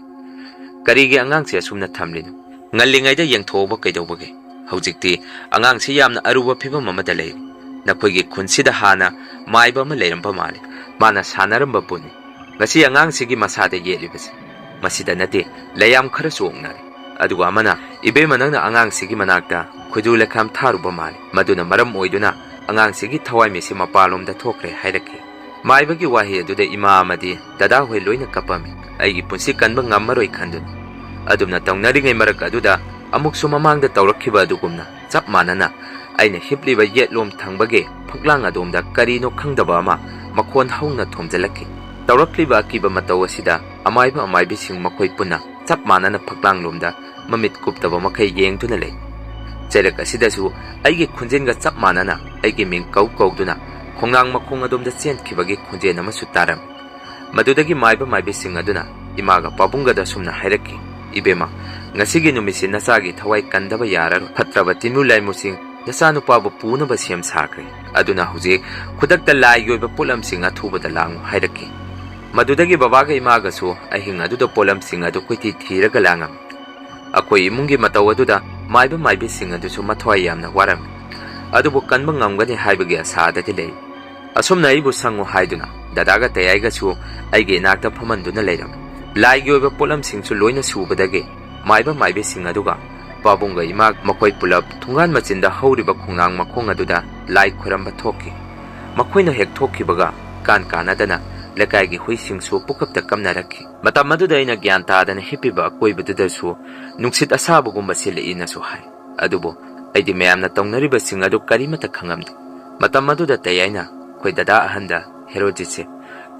"ꯀꯔꯤꯒꯤ ꯑꯉꯥꯡꯁꯦ ꯑꯁꯨꯝꯅ ꯊꯝꯂꯤꯅꯣ? ꯉꯜꯂꯤꯉꯩꯗ ꯌꯦꯡꯊꯣꯛꯎꯕ ꯀꯩꯗꯧꯕꯒꯦ? ꯍꯧꯖꯤꯛꯇꯤ ꯑꯉꯥꯡꯁꯤ ꯌꯥꯝꯅ ꯑꯔꯨꯕ ꯐꯤꯕꯝ ꯑꯃꯗ ꯂꯩꯔꯤ꯫ ꯅꯈꯣꯏꯒꯤ ꯈꯨꯟꯁꯤꯗ ꯍꯥꯟꯅ ꯃꯥꯏꯕ ꯑꯃ ꯂꯩꯔꯝꯕ ꯃꯥꯜꯂꯤ꯫ ꯃꯥꯅ ꯁꯥꯟꯅꯔꯝꯕ ꯄꯣꯠꯅꯤ꯫ ꯉꯁꯤ ꯑꯉꯥꯡꯁꯤꯒꯤ ꯃꯁꯥꯗ ꯌꯦꯠꯂꯤꯕꯁꯤ ꯃꯁꯤꯗ ꯅꯠꯇꯦ, ꯂꯩꯌꯥꯝ ꯈꯔꯁꯨ ꯑꯣꯛꯅꯔꯦ꯫" ꯑꯗꯨꯒ ꯑꯃꯅ, "ꯏꯕꯦꯝꯃ, ꯅꯪꯅ ꯑꯉꯥꯡꯁꯤꯒꯤ ꯃꯅꯥꯛꯇ ꯈꯣꯏꯗꯨ ꯂꯩꯈꯥꯝ ꯊꯥꯔꯨꯕ ꯃꯥꯜꯂꯤ꯫ ꯃꯗꯨꯅ ꯃꯔꯝ ꯑꯣꯏꯗꯨꯅ ꯑꯉꯥꯡꯁꯤꯒꯤ ꯊꯋꯥꯏꯃꯤꯠꯁꯤ ꯃꯄꯥꯟꯂꯣꯝꯗ ꯊꯣꯛꯈ꯭ꯔꯦ" ꯍꯥꯏꯔꯛꯈꯤ꯫ ꯃꯥꯏꯕꯒꯤ ꯋꯥꯍꯩ ꯑꯗꯨꯗ ꯏꯃꯥ ꯑꯃꯗꯤ ꯗꯗꯥ ꯍꯣꯏ ꯂꯣꯏꯅ ꯀꯞꯄꯝꯃꯤ꯫ ꯑꯩꯒꯤ ꯄꯨꯟꯁꯤ ꯀꯟꯕ ꯉꯝꯃꯔꯣꯏ ꯈꯟꯗꯨꯅ꯫ ꯑꯗꯨꯝꯅ ꯇꯧꯅꯔꯤꯉꯩ ꯃꯔꯛ ꯑꯗꯨꯗ ꯑꯃꯨꯛꯁꯨ ꯃꯃꯥꯡꯗ ꯇꯧꯔꯛꯈꯤꯕ ꯑꯗꯨꯒꯨꯝꯅ ꯆꯞ ꯃꯥꯟꯅꯅ ꯑꯩꯅ ꯍꯤꯞꯂꯤꯕ ꯌꯦꯠꯂꯣꯝ ꯊꯪꯕꯒꯤ ꯐꯛꯂꯥꯡ ꯑꯗꯣꯝꯗ ꯀꯔꯤꯅꯣ ꯈꯪꯗꯕ ꯑꯃ ꯃꯈꯣꯟ ꯍꯧꯅ ꯊꯣꯝꯖꯤꯜꯂꯛꯈꯤ꯫ ꯇꯧꯔꯛꯂꯤꯕ ꯑꯀꯤꯕ ꯃꯇꯧ ꯑꯁꯤꯗ ꯑꯃꯥꯏꯕ ꯑꯃꯥꯏꯕꯤꯁꯤꯡ ꯃꯈꯣꯏ ꯄꯨꯟꯅ ꯆꯞ ꯃꯥꯟꯅꯅ ꯐꯛꯂꯥꯡꯂꯣꯝꯗ ꯃꯃꯤꯠ ꯀꯨꯞꯇꯕ ꯃꯈꯩ ꯌꯦꯡꯗꯨꯅ ꯂꯩ꯫ ꯆꯩꯔꯛ ꯑꯁꯤꯗꯁꯨ ꯑꯩꯒꯤ ꯈꯣꯟꯖꯦꯜꯒ ꯆꯞ ꯃꯥꯟꯅꯅ ꯑꯩꯒꯤ ꯃꯤꯡ ꯀꯧ ꯀꯧꯗꯨꯅ ꯈꯣꯡꯅꯥꯡ ꯃꯈꯣꯡ ꯑꯗꯣꯝꯗ ꯆꯦꯟꯈꯤꯕꯒꯤ ꯈꯣꯟꯖꯦꯜ ꯑꯃꯁꯨ ꯇꯥꯔꯝꯃꯤ꯫ ꯃꯗꯨꯗꯒꯤ ꯃꯥꯏꯕ ꯃꯥꯏꯕꯤꯁꯤꯡ ꯑꯗꯨꯅ ꯏꯃꯥꯒ ꯄꯥꯕꯨꯡꯒꯗ ꯑꯁꯨꯝꯅ ꯍꯥꯏꯔꯛꯈꯤ, "ꯏꯕꯦꯝꯃ, ꯉꯁꯤꯒꯤ ꯅꯨꯃꯤꯠꯁꯤ ꯅꯆꯥꯒꯤ ꯊꯋꯥꯏ ꯀꯟꯗꯕ ꯌꯥꯔꯔꯣꯏ꯫ ꯐꯠꯇ꯭ꯔꯕ ꯇꯤꯟꯃꯨ ꯂꯥꯏꯃꯨꯁꯤꯡ ꯅꯆꯥꯅꯨꯄꯥꯕꯨ ꯄꯨꯅꯕ ꯁꯦꯝ ꯁꯥꯈ꯭ꯔꯦ꯫ ꯑꯗꯨꯅ ꯍꯧꯖꯤꯛ ꯈꯨꯗꯛꯇ ꯂꯥꯏꯒꯤ ꯑꯣꯏꯕ ꯄꯣꯠꯂꯝꯁꯤꯡ ꯑꯊꯨꯕꯗ ꯂꯥꯡꯉꯨ" ꯍꯥꯏꯔꯛꯈꯤ꯫ ꯃꯗꯨꯗꯒꯤ ꯕꯕꯥꯒ ꯏꯃꯥꯒꯁꯨ ꯑꯍꯤꯡ ꯑꯗꯨꯗ ꯄꯣꯠꯂꯝꯁꯤꯡ ꯑꯗꯨ ꯀꯣꯏꯊꯤ ꯊꯤꯔꯒ ꯂꯥꯡꯉꯝꯃꯤ꯫ ꯑꯩꯈꯣꯏ ꯏꯃꯨꯡꯒꯤ ꯃꯇꯧ ꯑꯗꯨꯗ ꯃꯥꯏꯕ ꯃꯥꯏꯕꯤꯁꯤꯡ ꯑꯗꯨꯁꯨ ꯃꯊ꯭ꯋꯥꯏ ꯌꯥꯝꯅ ꯋꯥꯔꯝꯃꯤ꯫ ꯑꯗꯨꯕꯨ ꯀꯟꯕ ꯉꯝꯒꯅꯤ ꯍꯥꯏꯕꯒꯤ ꯑꯁꯥꯗꯗꯤ ꯂꯩ꯫ ꯑꯁꯨꯝꯅ ꯑꯩꯕꯨ ꯁꯪꯉꯨ ꯍꯥꯏꯗꯨꯅ ꯗꯗꯥꯒ ꯇꯌꯥꯏꯒꯁꯨ ꯑꯩꯒꯤ ꯏꯅꯥꯛꯇ ꯐꯝꯍꯟꯗꯨꯅ ꯂꯩꯔꯝꯃꯤ꯫ ꯂꯥꯏꯒꯤ ꯑꯣꯏꯕ ꯄꯣꯠꯂꯝꯁꯤꯡꯁꯨ ꯂꯣꯏꯅ ꯁꯨꯕꯗꯒꯤ ꯃꯥꯏꯕ ꯃꯥꯏꯕꯤꯁꯤꯡ ꯑꯗꯨꯒ ꯄꯥꯕꯨꯡꯒ ꯏꯃꯥ ꯃꯈꯣꯏ ꯄꯨꯂꯞ ꯊꯣꯡꯒꯥꯟ ꯃꯆꯤꯟꯗ ꯍꯧꯔꯤꯕ ꯈꯣꯡꯅꯥꯡ ꯃꯈꯣꯡ ꯑꯗꯨꯗ ꯂꯥꯏ ꯈꯣꯏꯔꯝꯕ ꯊꯣꯛꯈꯤ꯫ ꯃꯈꯣꯏꯅ ꯍꯦꯛ ꯊꯣꯛꯈꯤꯕꯒ ꯀꯥꯟ ꯀꯥꯟꯅꯗꯅ ꯂꯩꯀꯥꯏꯒꯤ ꯍꯨꯏꯁꯤꯡꯁꯨ ꯄꯨꯀꯞꯇ ꯀꯞꯅꯔꯛꯈꯤ꯫ ꯃꯇꯝ ꯑꯗꯨꯗ ꯑꯩꯅ ꯒ꯭ꯌꯥꯟ ꯇꯥꯗꯅ ꯍꯤꯞꯄꯤꯕ ꯑꯀꯣꯏꯕꯗꯨꯗꯁꯨ ꯅꯨꯡꯁꯤꯠ ꯑꯁꯥꯕꯒꯨꯝꯕ ꯁꯤꯠꯂꯛꯏꯅꯁꯨ ꯍꯥꯏ꯫ ꯑꯗꯨꯕꯨ ꯑꯩꯗꯤ ꯃꯌꯥꯝꯅ ꯇꯧꯅꯔꯤꯕꯁꯤꯡ ꯑꯗꯨ ꯀꯔꯤꯃꯠꯇ ꯈꯪꯂꯝꯗꯦ꯫ ꯃꯇꯝ ꯑꯗꯨꯗ ꯇꯌꯥꯏꯅ ꯑꯩꯈꯣꯏ ꯗꯗꯥ ꯑꯍꯟꯗ ꯍꯦꯔꯣꯖꯤꯠꯁꯦ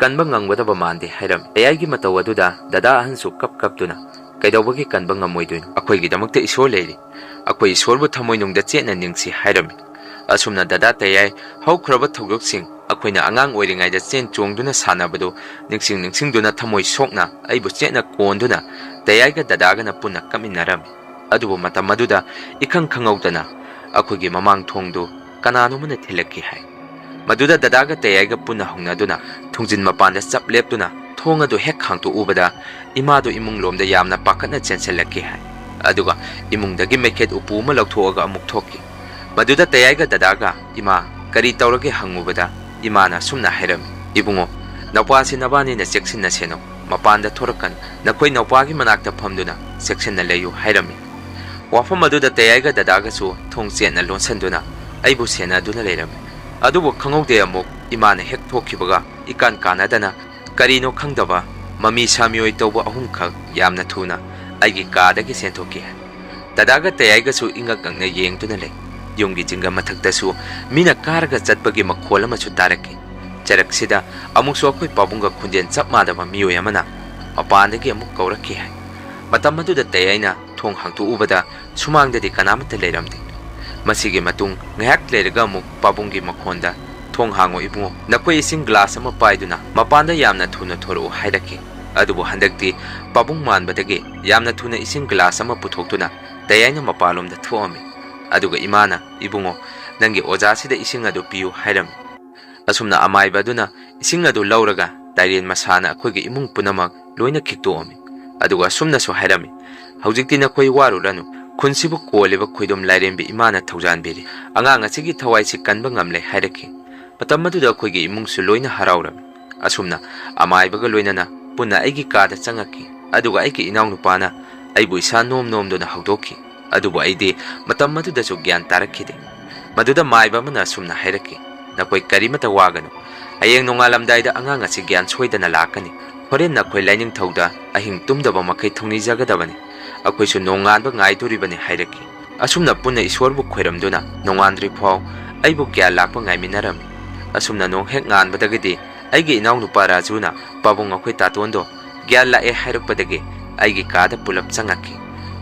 ꯀꯟꯕ ꯉꯝꯒꯗꯕ ꯃꯥꯟꯗꯦ ꯍꯥꯏꯔꯝꯃꯤ꯫ ꯇꯌꯥꯏꯒꯤ ꯃꯇꯧ ꯑꯗꯨꯗ ꯗꯗꯥ ꯑꯍꯟꯁꯨ ꯀꯞ ꯀꯞꯇꯨꯅ "ꯀꯩꯗꯧꯕꯒꯤ ꯀꯟꯕ ꯉꯝꯃꯣꯏꯗꯣꯏꯅꯣ? ꯑꯩꯈꯣꯏꯒꯤꯗꯃꯛꯇ ꯏꯁꯣꯔ ꯂꯩꯔꯤ꯫ ꯑꯩꯈꯣꯏ ꯏꯁꯣꯔꯕꯨ ꯊꯃꯣꯏꯅꯨꯡꯗ ꯆꯦꯠꯅ ꯅꯤꯡꯁꯤ" ꯍꯥꯏꯔꯝꯃꯤ꯫ ꯑꯁꯨꯝꯅ ꯗꯗꯥ ꯇꯌꯥꯏ ꯍꯧꯈ꯭ꯔꯕ ꯊꯧꯗꯣꯛꯁꯤꯡ, ꯑꯩꯈꯣꯏꯅ ꯑꯉꯥꯡ ꯑꯣꯏꯔꯤꯉꯩꯗ ꯆꯦꯟ ꯆꯣꯡꯗꯨꯅ ꯁꯥꯟꯅꯕꯗꯨ ꯅꯤꯡꯁꯤꯡ ꯅꯤꯡꯁꯤꯡꯗꯨꯅ ꯊꯃꯣꯏ ꯁꯣꯛꯅ ꯑꯩꯕꯨ ꯆꯦꯠꯅ ꯀꯣꯟꯗꯨꯅ ꯇꯌꯥꯏꯒ ꯗꯗꯥꯒꯅ ꯄꯨꯟꯅ ꯀꯞꯃꯤꯟꯅꯔꯝꯃꯤ꯫ ꯑꯗꯨꯕꯨ ꯃꯇꯝ ꯑꯗꯨꯗ ꯏꯈꯪ ꯈꯪꯍꯧꯗꯅ ꯑꯩꯈꯣꯏꯒꯤ ꯃꯃꯥꯡ ꯊꯣꯡꯗꯨ ꯀꯅꯥꯅꯣꯃꯅ ꯊꯤꯜꯂꯛꯈꯤ ꯍꯥꯏ꯫ ꯃꯗꯨꯗ ꯗꯗꯥꯒ ꯇꯌꯥꯏꯒ ꯄꯨꯟꯅ ꯍꯧꯅꯗꯨꯅ ꯊꯣꯡꯖꯤꯟ ꯃꯄꯥꯟꯗ ꯆꯞ ꯂꯦꯞꯇꯨꯅ ꯊꯣꯡ ꯑꯗꯨ ꯍꯦꯛ ꯍꯥꯡꯇꯣꯛꯎꯕꯗ ꯏꯃꯥꯗꯨ ꯏꯃꯨꯡ ꯂꯣꯝꯗ ꯌꯥꯝꯅ ꯄꯥꯈꯠꯅ ꯆꯦꯟꯁꯤꯜꯂꯛꯈꯤ ꯍꯥꯏ꯫ ꯑꯗꯨꯒ ꯏꯃꯨꯡꯗꯒꯤ ꯃꯩꯈꯦꯠ ꯎꯄꯨ ꯑꯃ ꯂꯧꯊꯣꯛꯑꯒ ꯑꯃꯨꯛ ꯊꯣꯛꯈꯤ꯫ ꯃꯗꯨꯗ ꯇꯌꯥꯏꯒ ꯗꯗꯥꯒ "ꯏꯃꯥ, ꯀꯔꯤ ꯇꯧꯔꯒꯦ?" ꯍꯪꯉꯨꯕꯗ ꯏꯃꯥꯅ ꯑꯁꯨꯝꯅ ꯍꯥꯏꯔꯝꯃꯤ, "ꯏꯕꯨꯡꯉꯣ, ꯅꯧꯄꯥꯁꯤ ꯅꯕꯥꯅꯤꯅ ꯆꯦꯛꯁꯤꯟꯅ ꯁꯦꯟꯅꯧ, ꯃꯄꯥꯟꯗ ꯊꯣꯔꯛꯀꯅꯨ, ꯅꯈꯣꯏ ꯅꯧꯄꯥꯒꯤ ꯃꯅꯥꯛꯇ ꯐꯝꯗꯨꯅ ꯆꯦꯛꯁꯤꯟꯅ ꯂꯩꯌꯨ" ꯍꯥꯏꯔꯝꯃꯤ꯫ ꯋꯥꯐꯝ ꯑꯗꯨꯗ ꯇꯌꯥꯏꯒ ꯗꯗꯥꯒꯁꯨ ꯊꯣꯡ ꯆꯦꯠꯅ ꯂꯣꯟꯁꯤꯟꯗꯨꯅ ꯑꯩꯕꯨ ꯁꯦꯟꯅꯗꯨꯅ ꯂꯩꯔꯝꯃꯤ꯫ ꯑꯗꯨꯕꯨ ꯈꯪꯍꯧꯗꯦ, ꯑꯃꯨꯛ ꯏꯃꯥꯅ ꯍꯦꯛ ꯊꯣꯛꯈꯤꯕꯒ ꯏꯀꯥꯟ ꯀꯥꯟꯅꯗꯅ ꯀꯔꯤꯅꯣ ꯈꯪꯗꯕ ꯃꯃꯤ ꯁꯥꯃꯤꯑꯣꯏ ꯇꯧꯕ ꯑꯍꯨꯝꯈꯛ ꯌꯥꯝꯅ ꯊꯨꯅ ꯑꯩꯒꯤ ꯀꯥꯗꯒꯤ ꯆꯦꯟꯊꯣꯛꯈꯤ ꯍꯥꯏ꯫ ꯗꯗꯥꯒ ꯇꯌꯥꯏꯒꯁꯨ ꯏꯉꯛ ꯉꯛꯅ ꯌꯦꯡꯗꯨꯅ ꯂꯩ꯫ ꯌꯨꯝꯒꯤ ꯖꯤꯡꯒ ꯃꯊꯛꯇꯁꯨ ꯃꯤꯅ ꯀꯥꯔꯒ ꯆꯠꯄꯒꯤ ꯃꯈꯣꯜ ꯑꯃꯁꯨ ꯇꯥꯔꯛꯈꯤ꯫ ꯆꯔꯛꯁꯤꯗ ꯑꯃꯨꯛꯁꯨ ꯑꯩꯈꯣꯏ ꯄꯥꯕꯨꯡꯒ ꯈꯣꯟꯖꯦꯜ ꯆꯞ ꯃꯥꯟꯅꯕ ꯃꯤꯑꯣꯏ ꯑꯃꯅ ꯃꯄꯥꯟꯗꯒꯤ ꯑꯃꯨꯛ ꯀꯧꯔꯛꯈꯤ ꯍꯥꯏ꯫ ꯃꯇꯝ ꯑꯗꯨꯗ ꯇꯌꯥꯏꯅ ꯊꯣꯡ ꯍꯥꯡꯇꯣꯛꯎꯕꯗ ꯁꯨꯃꯥꯡꯗꯗꯤ ꯀꯅꯥꯃꯠꯇ ꯂꯩꯔꯝꯗꯦ꯫ ꯃꯁꯤꯒꯤ ꯃꯇꯨꯡ ꯉꯥꯏꯍꯥꯛ ꯂꯩꯔꯒ ꯑꯃꯨꯛ ꯄꯥꯕꯨꯡꯒꯤ ꯃꯈꯣꯟꯗ, "ꯊꯣꯡ ꯍꯥꯡꯉꯣ ꯏꯕꯨꯡꯉꯣ, ꯅꯈꯣꯏ ꯏꯁꯤꯡ ꯒ꯭ꯂꯥꯁ ꯑꯃ ꯄꯥꯏꯗꯨꯅ ꯃꯄꯥꯟꯗ ꯌꯥꯝꯅ ꯊꯨꯅ ꯊꯣꯔꯛꯎ" ꯍꯥꯏꯔꯛꯈꯤ꯫ ꯑꯗꯨꯕꯨ ꯍꯟꯗꯛꯇꯤ ꯄꯥꯕꯨꯡ ꯃꯥꯟꯕꯗꯒꯤ ꯌꯥꯝꯅ ꯊꯨꯅ ꯏꯁꯤꯡ ꯒ꯭ꯂꯥꯁ ꯑꯃ ꯄꯨꯊꯣꯛꯇꯨꯅ ꯇꯌꯥꯏꯅ ꯃꯄꯥꯟꯂꯣꯝꯗ ꯊꯣꯛꯑꯝꯃꯤ꯫ ꯑꯗꯨꯒ ꯏꯃꯥꯅ, "ꯏꯕꯨꯡꯉꯣ, ꯅꯪꯒꯤ ꯑꯣꯖꯥꯁꯤꯗ ꯏꯁꯤꯡ ꯑꯗꯨ ꯄꯤꯌꯨ" ꯍꯥꯏꯔꯝꯃꯤ꯫ ꯑꯁꯨꯝꯅ ꯑꯃꯥꯏꯕ ꯑꯗꯨꯅ ꯏꯁꯤꯡ ꯑꯗꯨ ꯂꯧꯔꯒ ꯇꯥꯏꯔꯦꯟ ꯃꯁꯥꯅ ꯑꯩꯈꯣꯏꯒꯤ ꯏꯃꯨꯡ ꯄꯨꯝꯅꯃꯛ ꯂꯣꯏꯅ ꯈꯤꯛꯇꯣꯛꯑꯝꯃꯤ꯫ ꯑꯗꯨꯒ ꯑꯁꯨꯝꯅꯁꯨ ꯍꯥꯏꯔꯝꯃꯤ, "ꯍꯧꯖꯤꯛꯇꯤ ꯅꯈꯣꯏ ꯋꯥꯔꯨꯔꯅꯨ, ꯈꯨꯟꯁꯤꯕꯨ ꯀꯣꯜꯂꯤꯕ ꯈꯣꯏꯗꯨꯝ ꯂꯥꯏꯔꯦꯝꯕꯤ ꯏꯃꯥꯅ ꯊꯧꯖꯥꯟꯕꯤꯔꯤ꯫ ꯑꯉꯥꯡ ꯑꯁꯤꯒꯤ ꯊꯋꯥꯏꯁꯤ ꯀꯟꯕ ꯉꯝꯂꯦ" ꯍꯥꯏꯔꯛꯈꯤ꯫ ꯃꯇꯝ ꯑꯗꯨꯗ ꯑꯩꯈꯣꯏꯒꯤ ꯏꯃꯨꯡꯁꯨ ꯂꯣꯏꯅ ꯍꯔꯥꯎꯔꯝꯃꯤ꯫ ꯑꯁꯨꯝꯅ ꯑꯃꯥꯏꯕꯒ ꯂꯣꯏꯅꯅ ꯄꯨꯟꯅ ꯑꯩꯒꯤ ꯀꯥꯗ ꯆꯪꯉꯛꯈꯤ꯫ ꯑꯗꯨꯒ ꯑꯩꯒꯤ ꯏꯅꯥꯎꯅꯨꯄꯥꯅ ꯑꯩꯕꯨ ꯏꯁꯥ ꯅꯣꯝ ꯅꯣꯝꯗꯨꯅ ꯍꯧꯗꯣꯛꯈꯤ꯫ ꯑꯗꯨꯕꯨ ꯑꯩꯗꯤ ꯃꯇꯝ ꯑꯗꯨꯗꯁꯨ ꯒ꯭ꯌꯥꯟ ꯇꯥꯔꯛꯈꯤꯗꯦ꯫ ꯃꯗꯨꯗ ꯃꯥꯏꯕ ꯑꯃꯅ ꯑꯁꯨꯝꯅ ꯍꯥꯏꯔꯛꯈꯤ, "ꯅꯈꯣꯏ ꯀꯔꯤꯃꯇ ꯋꯥꯒꯅꯨ꯫ ꯍꯌꯦꯡ ꯅꯣꯡꯉꯥꯜꯂꯝꯗꯥꯏꯗ ꯑꯉꯥꯡ ꯑꯁꯤ ꯒ꯭ꯌꯥꯟ ꯁꯣꯏꯗꯅ ꯂꯥꯛꯀꯅꯤ꯫ ꯍꯣꯔꯦꯟ ꯅꯈꯣꯏ ꯂꯥꯏꯅꯤꯡꯊꯧꯗ ꯑꯍꯤꯡ ꯇꯨꯝꯗꯕ ꯃꯈꯩ ꯊꯧꯅꯤꯖꯒꯗꯕꯅꯤ꯫ ꯑꯩꯈꯣꯏꯁꯨ ꯅꯣꯡꯉꯥꯟꯕ ꯉꯥꯏꯗꯣꯔꯤꯕꯅꯤ" ꯍꯥꯏꯔꯛꯈꯤ꯫ ꯑꯁꯨꯝꯅ ꯄꯨꯟꯅ ꯏꯁꯣꯔꯕꯨ ꯈꯣꯏꯔꯝꯗꯨꯅ ꯅꯣꯡꯉꯥꯟꯗ꯭ꯔꯤ ꯐꯥꯎ ꯑꯩꯕꯨ ꯒ꯭ꯌꯥꯟ ꯂꯥꯛꯄ ꯉꯥꯏꯃꯤꯟꯅꯔꯝꯃꯤ꯫ ꯑꯁꯨꯝꯅ ꯅꯣꯡ ꯍꯦꯛ ꯉꯥꯟꯕꯗꯒꯤꯗꯤ ꯑꯩꯒꯤ ꯏꯅꯥꯎꯅꯨꯄꯥ ꯔꯥꯖꯨꯅ ꯄꯥꯕꯨꯡ ꯑꯩꯈꯣꯏ ꯇꯥꯇꯣꯟꯗꯣ ꯒ꯭ꯌꯥꯟ ꯂꯥꯛꯑꯦ ꯍꯥꯏꯔꯛꯄꯗꯒꯤ ꯑꯩꯒꯤ ꯀꯥꯗ ꯄꯨꯂꯞ ꯆꯪꯉꯛꯈꯤ꯫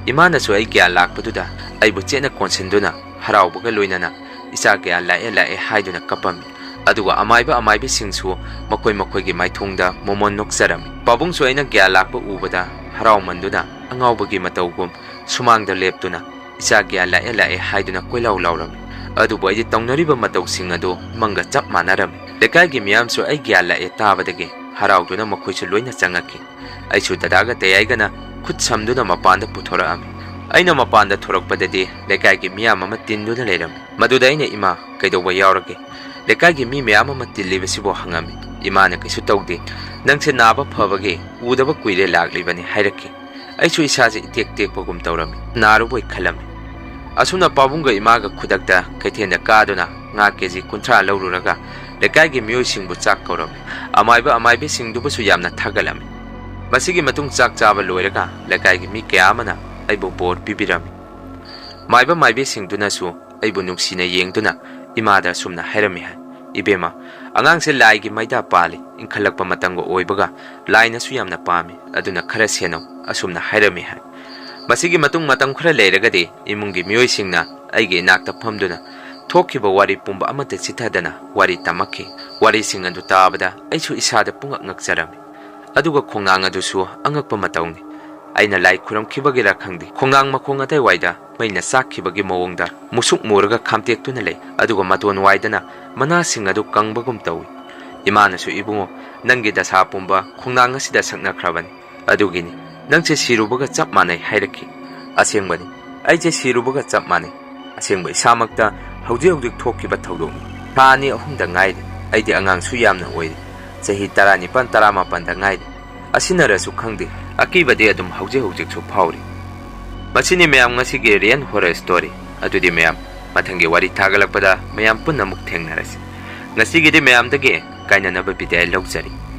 ꯏꯃꯥꯅꯁꯨ ꯑꯩ ꯒ꯭ꯌꯥꯟ ꯂꯥꯛꯄꯗꯨꯗ ꯑꯩꯕꯨ ꯆꯦꯠꯅ ꯀꯣꯟꯁꯤꯟꯗꯨꯅ ꯍꯔꯥꯎꯕꯒ ꯂꯣꯏꯅꯅ "ꯏꯆꯥ ꯒ꯭ꯌꯥꯟ ꯂꯥꯛꯑꯦ, ꯂꯥꯛꯑꯦ" ꯍꯥꯏꯗꯨꯅ ꯀꯞꯄꯝꯃꯤ꯫ ꯑꯗꯨꯒ ꯑꯃꯥꯏꯕ ꯑꯃꯥꯏꯕꯤꯁꯤꯡꯁꯨ ꯃꯈꯣꯏ ꯃꯈꯣꯏꯒꯤ ꯃꯥꯏꯊꯣꯡꯗ ꯃꯣꯃꯣꯟ ꯅꯣꯛꯆꯔꯝꯃꯤ꯫ ꯄꯥꯕꯨꯡꯁꯨ ꯑꯩꯅ ꯒ꯭ꯌꯥꯟ ꯂꯥꯛꯄ ꯎꯕꯗ ꯍꯔꯥꯎꯃꯟꯗꯨꯅ ꯑꯉꯥꯎꯕꯒꯤ ꯃꯇꯧꯒꯨꯝ ꯁꯨꯃꯥꯡꯗ ꯂꯦꯞꯇꯨꯅ "ꯏꯆꯥ ꯒ꯭ꯌꯥꯟ ꯂꯥꯛꯑꯦ, ꯂꯥꯛꯑꯦ" ꯍꯥꯏꯗꯨꯅ ꯀꯣꯏꯂꯥꯎ ꯂꯥꯎꯔꯝꯃꯤ꯫ ꯑꯗꯨꯕꯨ ꯑꯩꯗꯤ ꯇꯧꯅꯔꯤꯕ ꯃꯇꯧꯁꯤꯡ ꯑꯗꯨ ꯃꯪꯒ ꯆꯞ ꯃꯥꯟꯅꯔꯝꯃꯤ꯫ ꯂꯩꯀꯥꯏꯒꯤ ꯃꯤꯌꯥꯝꯁꯨ ꯑꯩ ꯒ꯭ꯌꯥꯟ ꯂꯥꯛꯑꯦ ꯇꯥꯕꯗꯒꯤ ꯍꯔꯥꯎꯗꯨꯅ ꯃꯈꯣꯏꯁꯨ ꯂꯣꯏꯅ ꯆꯪꯉꯛꯈꯤ꯫ ꯑꯩꯁꯨ ꯗꯗꯥꯒ ꯇꯌꯥꯏꯒꯅ ꯈꯨꯠ ꯁꯝꯗꯨꯅ ꯃꯄꯥꯟꯗ ꯄꯨꯊꯣꯔꯛꯑꯝꯃꯤ꯫ ꯑꯩꯅ ꯃꯄꯥꯟꯗ ꯊꯣꯔꯛꯄꯗꯗꯤ ꯂꯩꯀꯥꯏꯒꯤ ꯃꯤꯌꯥꯝ ꯑꯃ ꯇꯤꯟꯗꯨꯅ ꯂꯩꯔꯝꯃꯤ꯫ ꯃꯗꯨꯗ ꯑꯩꯅ "ꯏꯃꯥ, ꯀꯩꯗꯧꯕ ꯌꯥꯎꯔꯒꯦ? ꯂꯩꯀꯥꯏꯒꯤ ꯃꯤ ꯃꯌꯥꯝ ꯑꯃ ꯇꯤꯜꯂꯤꯕꯁꯤꯕꯨ?" ꯍꯪꯉꯝꯃꯤ꯫ ꯏꯃꯥꯅ "ꯀꯩꯁꯨ ꯇꯧꯗꯦ, ꯅꯪꯁꯦ ꯅꯥꯕ ꯐꯕꯒꯤ ꯎꯗꯕ ꯀꯨꯏꯔꯦ ꯂꯥꯛꯂꯤꯕꯅꯤ" ꯍꯥꯏꯔꯛꯈꯤ꯫ ꯑꯩꯁꯨ ꯏꯁꯥꯁꯦ ꯏꯇꯦꯛ ꯇꯦꯛꯄꯒꯨꯝ ꯇꯧꯔꯝꯃꯤ꯫ ꯅꯥꯔꯨꯕꯣꯏ ꯈꯜꯂꯝꯃꯤ꯫ ꯑꯁꯨꯝꯅ ꯄꯥꯕꯨꯡꯒ ꯏꯃꯥꯒ ꯈꯨꯗꯛꯇ ꯀꯩꯊꯦꯜꯗ ꯀꯥꯗꯨꯅ ꯉꯥ ꯀꯦꯖꯤ ꯀꯨꯟꯊ꯭ꯔꯥ ꯂꯧꯔꯨꯔꯒ ꯂꯩꯀꯥꯏꯒꯤ ꯃꯤꯑꯣꯏꯁꯤꯡꯕꯨ ꯆꯥꯛ ꯀꯧꯔꯝꯃꯤ꯫ ꯑꯃꯥꯏꯕ ꯑꯃꯥꯏꯕꯤꯁꯤꯡꯗꯨꯕꯨꯁꯨ ꯌꯥꯝꯅ ꯊꯥꯒꯠꯂꯝꯃꯤ꯫ ꯃꯁꯤꯒꯤ ꯃꯇꯨꯡ ꯆꯥꯛ ꯆꯥꯕ ꯂꯣꯏꯔꯒ ꯂꯩꯀꯥꯏꯒꯤ ꯃꯤ ꯀꯌꯥ ꯑꯃꯅ ꯑꯩꯕꯨ ꯕꯣꯔ ꯄꯤꯕꯤꯔꯝꯃꯤ꯫ ꯃꯥꯏꯕ ꯃꯥꯏꯕꯤꯁꯤꯡꯗꯨꯅꯁꯨ ꯑꯩꯕꯨ ꯅꯨꯡꯁꯤꯅ ꯌꯦꯡꯗꯨꯅ ꯏꯃꯥꯗ ꯑꯁꯨꯝꯅ ꯍꯥꯏꯔꯝꯃꯤ ꯍꯥꯏ, "ꯏꯕꯦꯝꯃ, ꯑꯉꯥꯡꯁꯦ ꯂꯥꯏꯒꯤ ꯃꯩꯗꯥ ꯄꯥꯜꯂꯤ, ꯏꯟꯈꯠꯂꯛꯄ ꯃꯇꯝꯒ ꯑꯣꯏꯕꯒ ꯂꯥꯏꯅꯁꯨ ꯌꯥꯝꯅ ꯄꯥꯝꯃꯤ, ꯑꯗꯨꯅ ꯈꯔ ꯁꯦꯟꯅꯧ", ꯑꯁꯨꯝꯅ ꯍꯥꯏꯔꯝꯃꯤ ꯍꯥꯏ꯫ ꯃꯁꯤꯒꯤ ꯃꯇꯨꯡ ꯃꯇꯝ ꯈꯔ ꯂꯩꯔꯒꯗꯤ ꯏꯃꯨꯡꯒꯤ ꯃꯤꯑꯣꯏꯁꯤꯡꯅ ꯑꯩꯒꯤ ꯏꯅꯥꯛꯇ ꯐꯝꯗꯨꯅ ꯊꯣꯛꯈꯤꯕ ꯋꯥꯔꯤ ꯄꯨꯝꯕ ꯑꯃꯠꯇ ꯆꯤꯊꯗꯅ ꯋꯥꯔꯤ ꯇꯝꯃꯛꯈꯤ꯫ ꯋꯥꯔꯤꯁꯤꯡ ꯑꯗꯨ ꯇꯥꯕꯗ ꯑꯩꯁꯨ ꯏꯁꯥꯗ ꯄꯨꯡꯉꯛ ꯉꯛꯆꯔꯝꯃꯤ꯫ ꯑꯗꯨꯒ ꯈꯣꯡꯅꯥꯡ ꯑꯗꯨꯁꯨ ꯑꯉꯛꯄ ꯃꯇꯧꯅꯤ꯫ ꯑꯩꯅ ꯂꯥꯏ ꯈꯨꯔꯨꯝꯈꯤꯕꯒꯤꯔ ꯈꯪꯗꯦ, ꯈꯣꯡꯅꯥꯡ ꯃꯈꯣꯡ ꯑꯗꯥꯏꯋꯥꯏꯗ ꯃꯩꯅ ꯆꯥꯛꯈꯤꯕꯒꯤ ꯃꯑꯣꯡꯗ ꯃꯨꯁꯨꯛ ꯃꯨꯔꯒ ꯈꯥꯝꯇꯦꯛꯇꯨꯅ ꯂꯩ, ꯑꯗꯨꯒ ꯃꯇꯣꯟ ꯋꯥꯏꯗꯅ ꯃꯅꯥꯁꯤꯡ ꯑꯗꯨ ꯀꯪꯕꯒꯨꯝ ꯇꯧꯏ꯫ ꯏꯃꯥꯅꯁꯨ, "ꯏꯕꯨꯡꯉꯣ, ꯅꯪꯒꯤ ꯗꯁꯥ ꯄꯨꯝꯕ ꯈꯣꯡꯅꯥꯡ ꯑꯁꯤꯗ ꯁꯛꯅꯈ꯭ꯔꯕꯅꯤ꯫ ꯑꯗꯨꯒꯤꯅꯤ, ꯅꯪꯁꯦ ꯁꯤꯔꯨꯕꯒ ꯆꯞ ꯃꯥꯟꯅꯩ" ꯍꯥꯏꯔꯛꯈꯤ꯫ ꯑꯁꯦꯡꯕꯅꯤ, ꯑꯩꯁꯦ ꯁꯤꯔꯨꯕꯒ ꯆꯞ ꯃꯥꯟꯅꯩ꯫ ꯑꯁꯦꯡꯕ ꯏꯁꯥꯃꯛꯇ ꯍꯧꯖꯤꯛ ꯍꯧꯖꯤꯛ ꯊꯣꯛꯈꯤꯕ ꯊꯧꯗꯣꯛꯅꯤ꯫ ꯊꯥ ꯑꯅꯤ ꯑꯍꯨꯝꯗ ꯉꯥꯏꯔꯤ꯫ ꯑꯩꯗꯤ ꯑꯉꯥꯡꯁꯨ ꯌꯥꯝꯅ ꯑꯣꯏꯔꯤ꯫ ꯆꯍꯤ ꯇꯔꯥꯅꯤꯄꯥꯟ, ꯇꯔꯥꯃꯥꯄꯟꯗ ꯉꯥꯏꯔꯤ꯫ ꯑꯁꯤꯅꯔꯁꯨ ꯈꯪꯗꯦ, ꯑꯀꯤꯕꯗꯤ ꯑꯗꯨꯝ ꯍꯧꯖꯤꯛ ꯍꯧꯖꯤꯛꯁꯨ ꯐꯥꯎꯔꯤ꯫ ꯃꯁꯤꯅꯤ ꯃꯌꯥꯝ ꯉꯁꯤꯒꯤ Real Horror Story꯫ ꯑꯗꯨꯗꯤ ꯃꯌꯥꯝ, ꯃꯊꯪꯒꯤ ꯋꯥꯔꯤ ꯊꯥꯒꯠꯂꯛꯄꯗ ꯃꯌꯥꯝ ꯄꯨꯟꯅ ꯑꯃꯨꯛ ꯊꯦꯡꯅꯔꯁꯤ꯫ ꯉꯁꯤꯒꯤꯗꯤ ꯃꯌꯥꯝꯗꯒꯤ ꯀꯥꯏꯅꯅꯕ ꯕꯤꯗꯥꯏ ꯂꯧꯖꯔꯤ꯫